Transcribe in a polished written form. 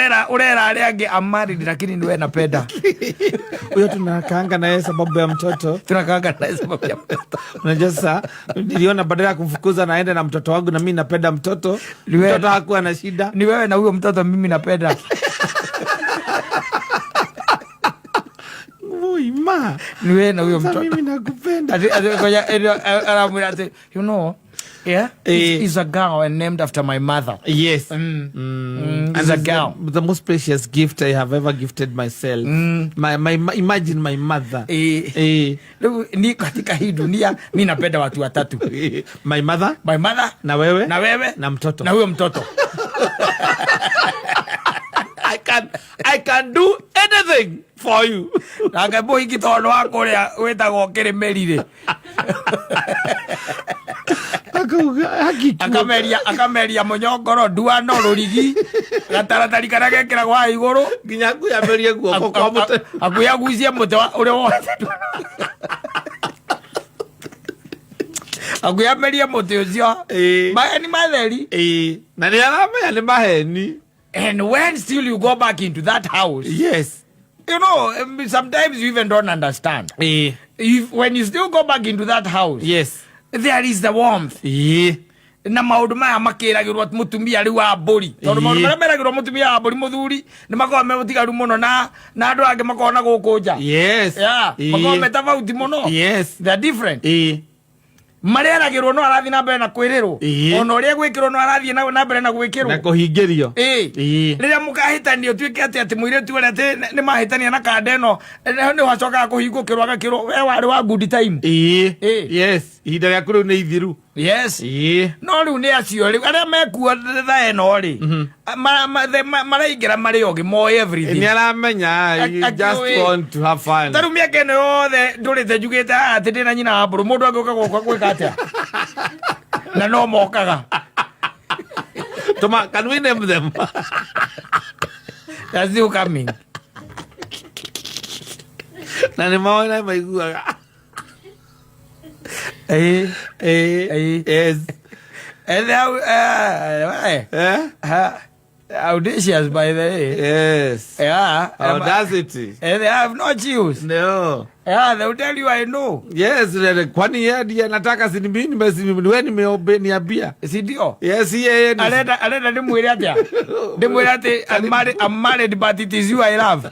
Urera urera arĩa angĩ, "I'm married, lakini niwe napenda." Huyo tunakaanga naye sababu ya mtoto. Tunakaanga naye sababu ya mtoto. Unajua sasa niliona badala ya kumfukuza naende na mtoto wangu, na mi napenda mtoto. Mtoto hakuwa na shida. Ni wewe na huyo mtoto mimi napenda. Ui, ma. Ni wewe na huyo Sasa mtoto. Mimi nakupenda. Ati ngoja, aramwĩra atĩ, yeah, it's a girl and named after my mother. And It's a it's girl. The most precious gift I have ever gifted myself. My imagine my mother. Rĩu ni katika hii dunia mi napenda watu watatu. My mother, My mother, na wewe, na wewe, na mtoto. Na huyo mtoto. I can do anything for you. Nake mũhiki tondũ wa kũrĩa wĩtagwo kĩrĩmĩri rĩ, Akauga hakiki. Akameria mũnyongoro, nduano, rũrigi, gataratari karĩa gekĩragwo haha igũrũ. Nginya akuyamerie guoko kwa mũtĩ. Akuĩ agucie mũtĩ ũrĩa wothe, akuĩ amerie mũtĩ ũcio. Maheni matheri. Na nĩ aramenya nĩ maheni. And when still you go back into that house, sometimes you even don't understand. If, when you still go back into that house, there is the warmth. Na maũndũ maya makĩragĩrwo mũtumia rĩu wa mbũri, tondũ maũndũ marĩa meragĩrwo mũtumia wa mbũri, mũthuri nĩ makoragwo me mũtigaru mũno na andũ angĩ makoragwo na gũkũ nja. Yeah, makoragwo me tofauti mũno. They are different. Mareragĩrwo no arathiĩ na mbere na kwĩrĩrwo. Ona ũrĩa gwĩkĩrwo no arathiĩ na mbere na gwĩkĩrwo. Na kũhingĩrio. Rĩrĩa mũkahĩtania ũtuĩke atĩ mũirĩtu ũrĩa atĩ nĩ mahĩtania na kanda ĩno, nĩ wacokaga kũhingũkĩrwo, agakĩrwo we warĩ wa good time. Yes, ihinda rĩaku rĩu nĩ ithiru. No rĩu nĩ acio rĩu arĩa mekuo thaa ĩno rĩ, maraingĩra marĩ ogĩ, moĩ everything. Nĩ aramenya you just want to have fun. Ta rĩu mĩaka ĩno yothe ndũrĩte njugĩte haha atĩ ndĩna nyina wa mbũrũ, mũndũ angĩũka gwakwa gwĩka atĩa? Na no mokaga. Toma, can we name them? They're still coming. Na nĩ maoĩ na maiguaga. And they are, audacious, by the way. Audacity. And they have no chills. No. Yeah, they will tell you, "I know." Yes, kwani yeye ndiye anataka? Si ni mimi, si ni wewe nimeniambia. Si ndio? Yes, yeye ni Arenda ndĩmwĩre atĩa? Ndĩmwĩre atĩ I'm married, but it is you I love.